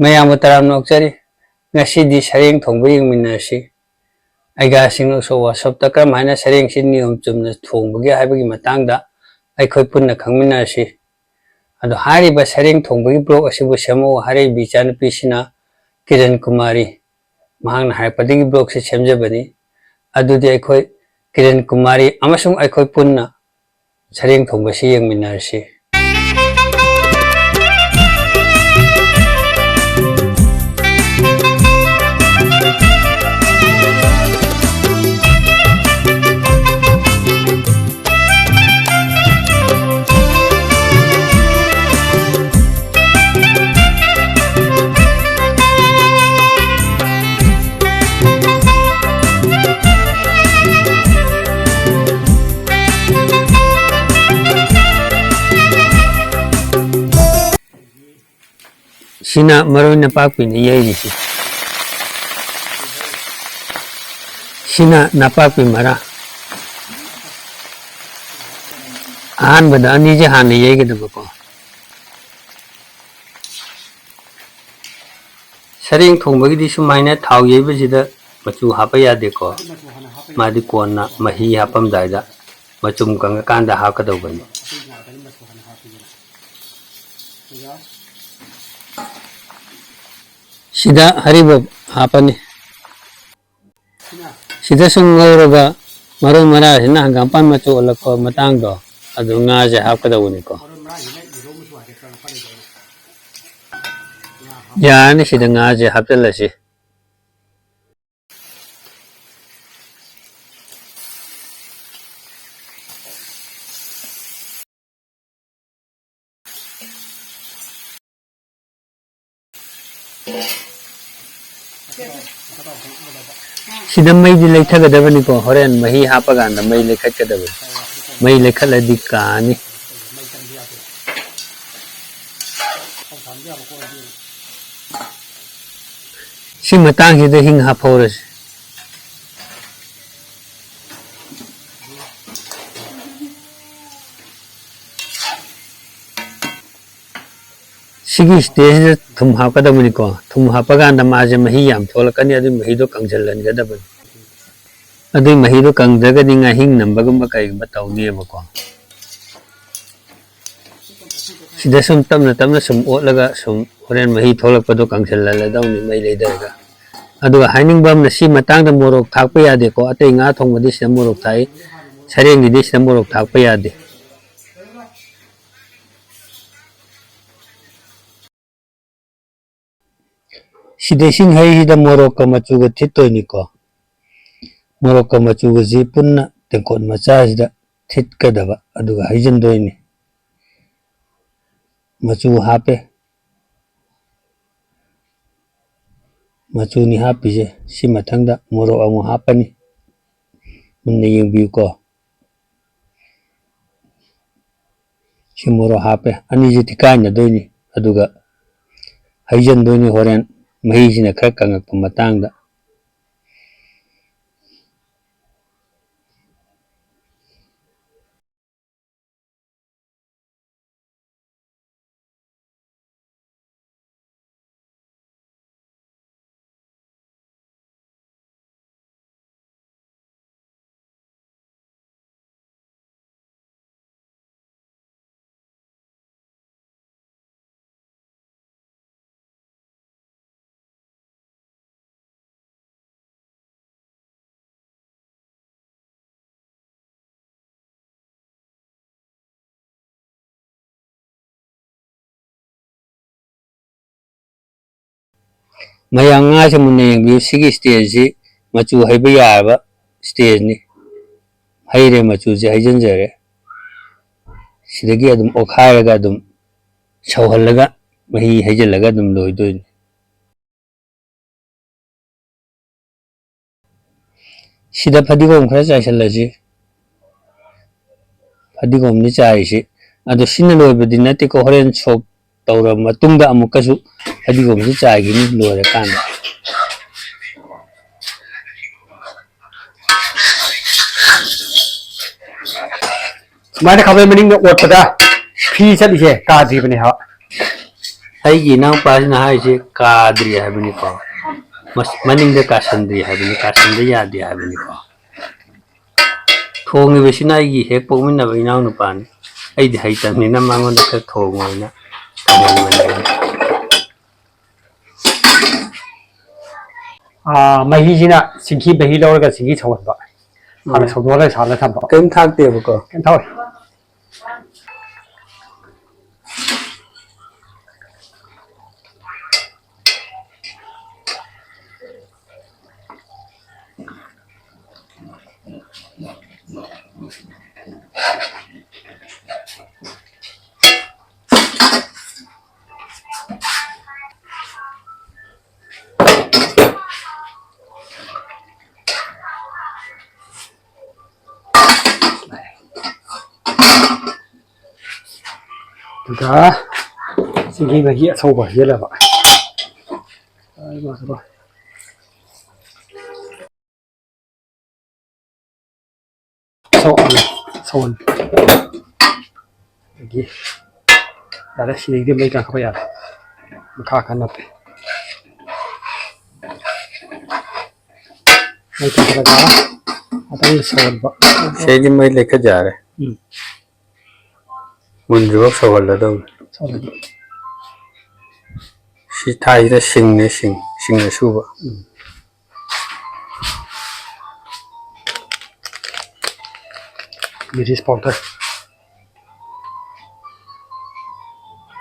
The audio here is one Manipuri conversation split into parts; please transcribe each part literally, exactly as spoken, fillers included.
ꯃꯌꯥꯝꯕꯨ ꯇꯔꯥꯝꯅ ꯑꯣꯛꯆꯔꯤ꯫ ꯉꯁꯤꯗꯤ ꯁꯔꯦꯡ ꯊꯣꯡꯕ ꯌꯦꯡꯃꯤꯟꯅꯔꯁꯤ꯫ ꯑꯩꯒꯥꯁꯤꯡ ꯎꯁꯣꯞ ꯋꯥꯁꯣꯞꯇ ꯀꯔꯝ ꯍꯥꯏꯅ ꯁꯔꯦꯡꯁꯤ ꯅꯤꯌꯣꯝ ꯆꯨꯝꯅ ꯊꯣꯡꯕꯒꯦ ꯍꯥꯏꯕꯒꯤ ꯃꯇꯥꯡꯗ ꯑꯩꯈꯣꯏ ꯄꯨꯟꯅ ꯈꯪꯃꯤꯟꯅꯔꯁꯤ꯫ ꯑꯗꯣ ꯍꯥꯏꯔꯤꯕ ꯁꯔꯦꯡ ꯊꯣꯡꯕꯒꯤ ꯕ꯭ꯂꯣꯛ ꯑꯁꯤꯕꯨ ꯁꯦꯝꯃꯛꯎ ꯍꯥꯏꯔꯛꯏꯕ ꯏꯆꯥꯅꯨꯄꯤꯁꯤꯅ ꯀꯤꯔꯟ ꯀꯨꯃꯥꯔꯤ꯫ ꯃꯍꯥꯛꯅ ꯍꯥꯏꯔꯛꯄꯗꯒꯤ ꯕ꯭ꯂꯣꯛꯁꯤ ꯁꯦꯝꯖꯕꯅꯤ꯫ ꯑꯗꯨꯗꯤ ꯑꯩꯈꯣꯏ ꯀꯤꯔꯟ ꯀꯨꯃꯥꯔꯤ ꯑꯃꯁꯨꯡ ꯑꯩꯈꯣꯏ ꯄꯨꯟꯅ ꯁꯔꯦꯡ ꯊꯣꯡꯕꯁꯤ ꯌꯦꯡꯃꯤꯟꯅꯔꯁꯤ꯫ ꯁꯤꯅ ꯃꯔꯣꯏ ꯅꯄꯥꯛꯄꯤꯅ ꯌꯩꯔꯤꯁꯤ꯫ ꯁꯤꯅ ꯅꯄꯥꯛꯄꯤ ꯃꯔꯥ꯫ ꯑꯍꯥꯟꯕꯗ ꯑꯅꯤꯁꯦ ꯍꯥꯟꯅ ꯌꯩꯒꯗꯕꯀꯣ꯫ ꯁꯔꯦꯡ ꯊꯣꯡꯕꯒꯤꯗꯤ ꯁꯨꯃꯥꯏꯅ ꯊꯥꯎ ꯌꯩꯕꯁꯤꯗ ꯃꯆꯨ ꯍꯥꯞꯄ ꯌꯥꯗꯦꯀꯣ꯫ ꯃꯥꯗꯤ ꯀꯣꯟꯅ ꯃꯍꯤ ꯍꯥꯞꯄꯝꯗꯥꯏꯗ ꯃꯆꯨꯝ ꯀꯪꯉꯀꯥꯟꯗ ꯍꯥꯞꯀꯗꯧꯕꯅꯤ꯫ ꯁꯤꯗ ꯍꯔꯤꯕꯣꯞ ꯍꯥꯞꯄꯅꯤ꯫ ꯁꯤꯗ ꯁꯨꯝ ꯉꯧꯔꯒ ꯃꯔꯣꯏ ꯃꯔꯥꯡꯁꯤꯅ ꯍꯪꯒꯥꯝꯄꯥꯟ ꯃꯆꯨ ꯑꯣꯜꯂꯛꯄ ꯃꯇꯥꯡꯗꯣ, ꯑꯗꯨ ꯉꯥꯁꯦ ꯍꯥꯞꯀꯗꯧꯕꯅꯤꯀꯣ꯫ ꯌꯥꯔꯅꯤ, ꯁꯤꯗ ꯉꯥꯁꯦ ꯍꯥꯞꯆꯤꯜꯂꯁꯤ꯫ ꯁꯤꯗ ꯃꯩꯗꯤ ꯂꯩꯊꯒꯗꯕꯅꯤꯀꯣ, ꯍꯣꯔꯦꯟ ꯃꯍꯤ ꯍꯥꯞꯄꯀꯥꯟꯗ ꯃꯩ ꯂꯩꯈꯠꯀꯗꯕꯅꯤ꯫ ꯃꯩ ꯂꯩꯈꯠꯂꯗꯤ ꯀꯥꯅꯤ꯫ ꯁꯤ ꯃꯇꯥꯡꯁꯤꯗ ꯍꯤꯡ ꯍꯥꯞꯍꯧꯔꯁꯤ꯫ ꯁꯤ ꯁꯤꯒꯤ ꯁ꯭ꯇꯦꯖꯁꯤꯗ ꯊꯨꯝ ꯍꯥꯞꯀꯗꯕꯅꯤꯀꯣ꯫ ꯊꯨꯝ ꯍꯥꯞꯄ ꯀꯥꯟꯗ ꯃꯥꯁꯦ ꯃꯍꯤ ꯌꯥꯝ ꯊꯣꯛꯂꯛꯀꯅꯤ, ꯑꯗꯨꯒꯤ ꯃꯍꯤꯗꯣ ꯀꯪꯁꯤꯜꯍꯟꯒꯗꯕꯅꯤ꯫ ꯑꯗꯨꯒꯤ ꯃꯍꯤꯗꯣ ꯀꯪꯗ꯭ꯔꯒꯗꯤ ꯉꯥꯍꯤꯡ ꯅꯝꯕꯒꯨꯝꯕ ꯀꯩꯒꯨꯝꯕ ꯇꯧꯅꯦꯕꯀꯣ꯫ ꯁꯤꯗ ꯁꯨꯝ ꯇꯞꯅ ꯇꯞꯅ ꯁꯨꯝ ꯑꯣꯠꯂꯒ ꯁꯨꯝ ꯍꯣꯔꯦꯟ ꯃꯍꯤ ꯊꯣꯛꯂꯛꯄꯗꯣ ꯀꯪꯁꯤꯜꯍꯜꯂꯗꯧꯅꯤ ꯃꯩ ꯂꯩꯊꯔꯒ꯫ ꯑꯗꯨꯒ ꯍꯥꯏꯅꯤꯡꯕ ꯑꯃꯅ, ꯁꯤ ꯃꯇꯥꯡꯗ ꯃꯣꯔꯣꯛ ꯊꯥꯛꯄ ꯌꯥꯗꯦꯀꯣ꯫ ꯑꯇꯩ ꯉꯥ ꯊꯣꯡꯕꯗꯤ ꯁꯤꯗ ꯃꯣꯔꯣꯛ ꯊꯥꯛꯏ, ꯁꯔꯦꯡꯒꯤꯗꯤ ꯁꯤꯗ ꯃꯣꯔꯣꯛ ꯊꯥꯛꯄ ꯌꯥꯗꯦ꯫ ꯁꯤꯗ ꯏꯁꯤꯡ ꯍꯩꯁꯤꯗ ꯃꯣꯔꯣꯛꯀ ꯃꯆꯨꯒ ꯊꯤꯠꯇꯣꯏꯅꯤꯀꯣ꯫ ꯃꯣꯔꯣꯛꯀ ꯃꯆꯨꯒꯁꯤ ꯄꯨꯟꯅ ꯇꯦꯡꯀꯣꯠ ꯃꯆꯥꯁꯤꯗ ꯊꯤꯠꯀꯗꯕ, ꯑꯗꯨꯒ ꯍꯩꯖꯤꯟꯗꯣꯏꯅꯤ꯫ ꯃꯆꯨ ꯍꯥꯞꯄꯦ꯫ ꯃꯆꯨꯅꯤ ꯍꯥꯞꯄꯤꯁꯦ꯫ ꯁꯤ ꯃꯊꯪꯗ ꯃꯣꯔꯣꯛ ꯑꯃꯨꯛ ꯍꯥꯞꯄꯅꯤ꯫ ꯃꯨꯟꯅ ꯌꯦꯡꯕꯤꯌꯨꯀꯣ꯫ ꯁꯤ ꯃꯣꯔꯣꯛ ꯍꯥꯞꯄꯦ꯫ ꯑꯅꯤꯁꯤ ꯊꯤꯀꯥꯏꯅꯗꯣꯏꯅꯤ꯫ ꯑꯗꯨꯒ ꯍꯩꯖꯤꯟꯗꯣꯏꯅꯤ ꯍꯣꯔꯦꯟ, ꯃꯍꯤꯁꯤꯅ ꯈꯔ ꯀꯪꯉꯛꯄ ꯃꯇꯥꯡꯗ꯫ ꯃꯌꯥꯝ, ꯉꯥꯁꯦ ꯃꯨꯟꯅ ꯌꯦꯡꯕꯤꯌꯨ꯫ ꯁꯤꯒꯤ ꯁ꯭ꯇꯦꯖꯁꯤ ꯃꯆꯨ ꯍꯩꯕ ꯌꯥꯔꯕ ꯁ꯭ꯇꯦꯖꯅꯤ꯫ ꯍꯩꯔꯦ, ꯃꯆꯨꯁꯦ ꯍꯩꯖꯤꯟꯖꯔꯦ꯫ ꯁꯤꯗꯒꯤ ꯑꯗꯨꯝ ꯑꯣꯠꯈꯥꯏꯔꯒ ꯑꯗꯨꯝ ꯁꯧꯍꯜꯂꯒ ꯃꯍꯤ ꯍꯩꯖꯤꯜꯂꯒ ꯑꯗꯨꯝ ꯂꯣꯏꯗꯣꯏꯅꯤ꯫ ꯁꯤꯗ ꯐꯗꯤꯒꯣꯝ ꯈꯔ ꯆꯥꯏꯁꯤꯜꯂꯁꯤ꯫ ꯐꯗꯤꯒꯣꯝꯅꯤ ꯆꯥꯏꯔꯤꯁꯤ꯫ ꯑꯗꯣ ꯁꯤꯅ ꯂꯣꯏꯕꯗꯤ ꯅꯠꯇꯦꯀꯣ, ꯍꯣꯔꯦꯟ ꯁꯣꯛ ꯇꯧꯔꯕ ꯃꯇꯨꯡꯗ ꯑꯃꯨꯛꯀꯁꯨ ꯐꯗꯤꯒꯣꯝꯁꯤ ꯆꯥꯏꯈꯤꯅꯤ ꯂꯣꯏꯔꯀꯥꯟꯗ꯫ ꯁꯨꯃꯥꯏꯅ ꯈꯥꯕꯩ ꯃꯅꯤꯡꯗ ꯑꯣꯠꯄꯗ ꯐꯤ ꯆꯠꯂꯤꯁꯦ ꯀꯥꯗ꯭ꯔꯤꯕꯅꯦ ꯍꯥꯏꯕ꯫ ꯑꯩꯒꯤ ꯏꯅꯥꯎꯄꯥꯁꯤꯅ ꯍꯥꯏꯔꯤꯁꯦ ꯀꯥꯗ꯭ꯔꯤ ꯍꯥꯏꯕꯅꯤꯀꯣ꯫ ꯃꯁ-, ꯃꯅꯤꯡꯗ ꯀꯥꯁꯟꯗ꯭ꯔꯤ ꯍꯥꯏꯕꯅꯤ, ꯀꯥꯁꯟꯕ ꯌꯥꯗꯦ ꯍꯥꯏꯕꯅꯤꯀꯣ꯫ ꯊꯣꯡꯉꯤꯕꯁꯤꯅ ꯑꯩꯒꯤ ꯍꯦꯛ ꯄꯣꯛꯃꯤꯟꯅꯕ ꯏꯅꯥꯎꯅꯨꯄꯥꯅꯤ꯫ ꯑꯩꯗꯤ ꯍꯩꯇꯕꯅꯤꯅ ꯃꯉꯣꯟꯗ ꯈꯔ ꯊꯣꯡꯉꯣꯅ ꯊꯝꯍꯟꯕꯅꯦ꯫ ꯑꯥ, ꯃꯍꯤꯁꯤꯅ ꯆꯤꯡꯍꯤ ꯃꯍꯤ ꯂꯧꯔꯒ ꯆꯤꯡꯍꯤ ꯁꯧꯍꯟꯕ꯫ ꯍꯥꯟꯅ ꯎꯝ꯫ ꯁꯧꯗꯣꯛꯑꯒ ꯁꯥꯍꯜꯂ ꯊꯝꯕ꯫ ꯀꯔꯤꯝ ꯊꯥꯛꯇꯦꯕꯀꯣ? ꯀꯩꯝ ꯊꯥꯛꯑꯣꯏ꯫ ꯑꯗꯨꯒ ꯁꯤꯒꯤ ꯃꯍꯤ ꯑꯁꯧꯕ ꯍꯩꯖꯤꯜꯂꯕ꯫ ꯁꯧꯍꯜꯂꯦ, ꯁꯧꯍꯜꯂꯦ꯫ ꯑꯗꯒꯤ ꯌꯥꯔꯦ, ꯁꯤꯗꯩꯗꯤ ꯃꯩ ꯀꯥꯈꯠꯄ ꯌꯥꯔꯦ꯫ ꯃꯈꯥ ꯈꯔ ꯅꯞꯄꯦ꯫ ꯃꯩ ꯀꯥꯈꯠꯂꯒ ꯉꯥꯛꯇꯪ ꯁꯧꯍꯟꯕ꯫ ꯁꯤꯗꯩꯗꯤ ꯃꯩ ꯂꯩꯈꯠ ꯌꯥꯔꯦ꯫ ꯎꯝ꯫ ꯃꯨꯟꯗ꯭ꯔꯤꯐꯥꯎ ꯁꯧꯍꯜꯂꯗꯧꯅꯤ꯫ ꯁꯧꯍꯜꯂꯒ꯫ ꯁꯤ ꯊꯥꯏꯁꯤꯗ ꯁꯤꯡꯅꯦ, ꯁꯤꯡ, ꯁꯤꯡ ꯑꯁꯨꯕ꯫ ꯎꯝ꯫ ꯃꯤꯔꯤꯁ powder꯫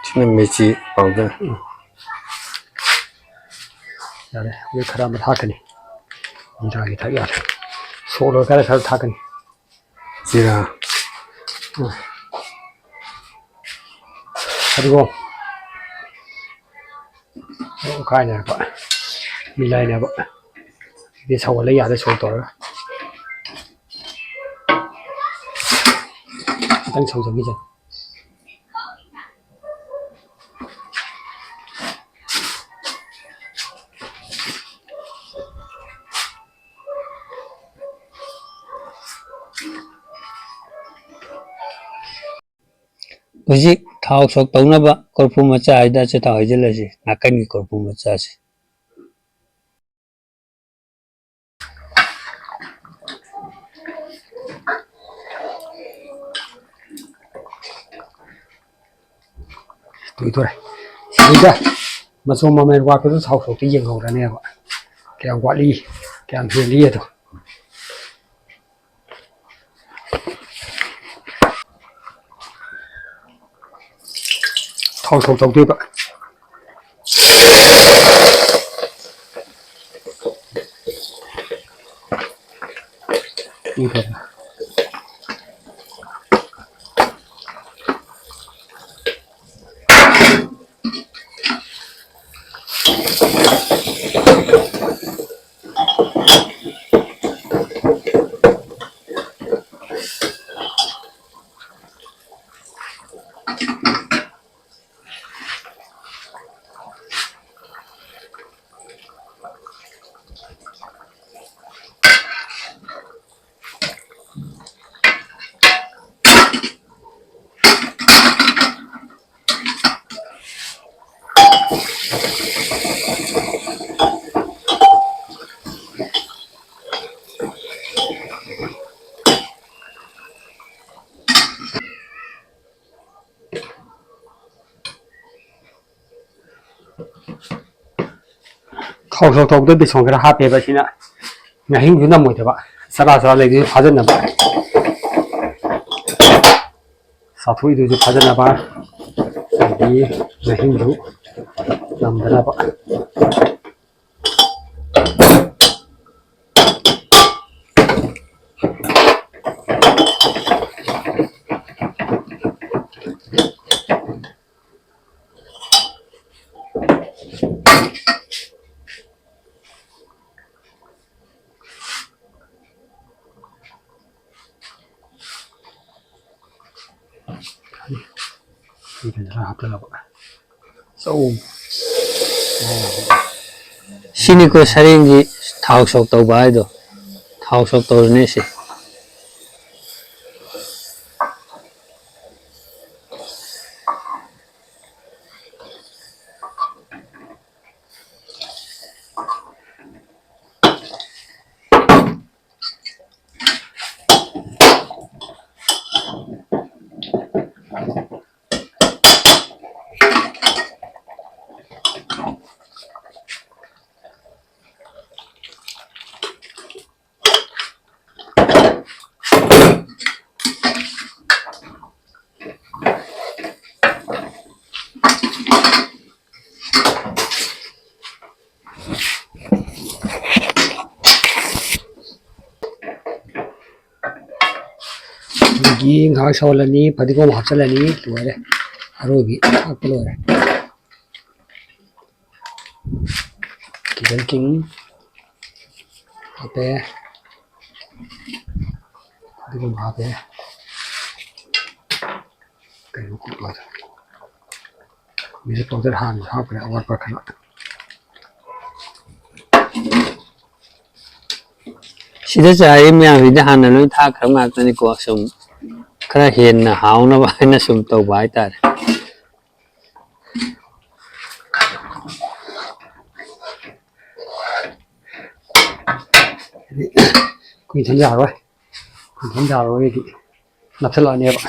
ꯁꯤꯅ ꯃꯤꯔꯆꯤ powder꯫ ꯎꯝ꯫ ꯌꯥꯔꯦ, ꯍꯧꯖꯤꯛ ꯈꯔ ꯑꯃ ꯊꯥꯛꯀꯅꯤ꯫ ꯖꯤꯔꯥꯒꯤ ꯊꯥꯛ ꯌꯥꯔꯦ꯫ ꯁꯣꯛꯂꯒ ꯈꯔ ꯈꯔ ꯊꯥꯛꯀꯅꯤ꯫ ꯖꯤꯔꯥ꯫ ꯎꯝ꯫ ꯐꯗꯤꯒꯣꯝ꯫ ꯑꯣ, ꯀꯥꯏꯅꯔꯛꯄ꯫ ꯃꯤꯂꯥꯏꯅꯕ꯫ ꯁꯤꯗꯤ ꯁꯧꯍꯜꯂ ꯌꯥꯔꯦ, ꯁꯣꯛ ꯇꯧꯔꯒ꯫ ꯈꯤꯇꯪ ꯁꯧꯖꯈꯤꯁꯦ꯫ ꯍꯧꯖꯤꯛ ꯊꯥꯎ ꯁꯣꯛ ꯇꯧꯅꯕ ꯀꯣꯔꯐꯨ ꯃꯆꯥ ꯍꯥꯏꯗ ꯑꯆꯥꯊꯥꯎ ꯍꯩꯖꯤꯜꯂꯁꯤ, ꯅꯥꯀꯟꯒꯤ ꯀꯣꯔꯐꯨ ꯃꯆꯥꯁꯤ꯫ ꯇꯣꯏꯗꯣꯔꯦ꯫ ꯁꯤꯗ ꯃꯆꯨ ꯃꯃꯦꯟ ꯋꯥꯠꯄꯗꯨ ꯊꯥꯎ ꯁꯣꯛꯇ ꯌꯦꯡꯍꯧꯔꯅꯦꯕ꯫ ꯀꯌꯥꯝ ꯋꯥꯠꯂꯤ, ꯀꯌꯥꯝ ꯍꯦꯜꯂꯤ ꯑꯗꯣ꯫ ꯊꯥꯎ ꯁꯣꯛ ꯇꯧꯗꯣꯏꯕ꯫ ꯊꯥꯎ ꯁꯣꯛ ꯇꯧꯕꯗ ꯕꯦꯁꯣꯟ ꯈꯔ ꯍꯥꯞꯄꯦꯕ꯫ ꯁꯤꯅ ꯉꯥꯍꯤꯡꯁꯨ ꯅꯝꯃꯣꯏꯗꯕ, ꯆꯔꯥ ꯆꯔꯥ ꯂꯩꯗꯨꯁꯨ ꯐꯥꯖꯤꯟꯅꯕ, ꯆꯥꯊꯣꯛꯏꯗꯨꯁꯨ ꯐꯥꯖꯤꯟꯅꯕ, ꯑꯗꯒꯤ ꯉꯥꯍꯤꯡꯁꯨ ꯅꯝꯗꯅꯕ꯫ ꯁꯤ ꯐꯖꯅ ꯍꯥꯞꯆꯤꯜꯂꯕ꯫ ꯆꯧ꯫ ꯁꯤꯅꯤꯀꯣ ꯁꯔꯦꯡꯒꯤ ꯊꯥꯎ ꯁꯣꯛ ꯇꯧꯕ ꯍꯥꯏꯗꯣ꯫ ꯊꯥꯎ ꯁꯣꯛ ꯇꯧꯔꯅꯤ ꯁꯤ꯫ ꯉꯥꯏꯍꯥꯛ ꯁꯧꯍꯜꯂꯅꯤ, ꯐꯗꯤꯒꯣꯝ ꯍꯥꯞꯆꯤꯜꯂꯅꯤ, ꯂꯣꯏꯔꯦ꯫ ꯑꯔꯣꯏꯕꯤ ꯍꯥꯞꯄ ꯂꯣꯏꯔꯦ꯫ Kitchen King ꯍꯥꯞꯄꯦ꯫ ꯐꯗꯤꯒꯣꯝ ꯍꯥꯞꯄꯦ꯫ ꯀꯩꯅꯣ ꯀꯨꯞꯄꯗ ꯃꯤꯁꯦ powder ꯍꯥꯟꯅ ꯍꯥꯞꯈ꯭ꯔꯦ, ꯑꯋꯥꯠꯄ ꯈꯔ꯫ ꯁꯤꯗ ꯆꯥꯏꯔꯤ ꯃꯌꯥꯝꯁꯤꯗꯤ ꯍꯥꯟꯅ ꯂꯣꯏ ꯊꯥꯛꯈ꯭ꯔꯕ ꯉꯥꯛꯇꯅꯤꯀꯣ꯫ ꯁꯨꯝ ꯈꯔ ꯍꯦꯟꯅ ꯍꯥꯎꯅꯕ ꯍꯥꯏꯅ ꯁꯨꯝ ꯇꯧꯕ ꯍꯥꯏꯇꯥꯔꯦ꯫ ꯀꯨꯏꯅ ꯊꯝ ꯌꯥꯔꯣꯏ꯫ ꯀꯨꯏꯅ ꯊꯝ ꯌꯥꯔꯣꯏꯗꯤ ꯅꯞꯁꯤꯜꯂꯛꯑꯅꯦꯕ꯫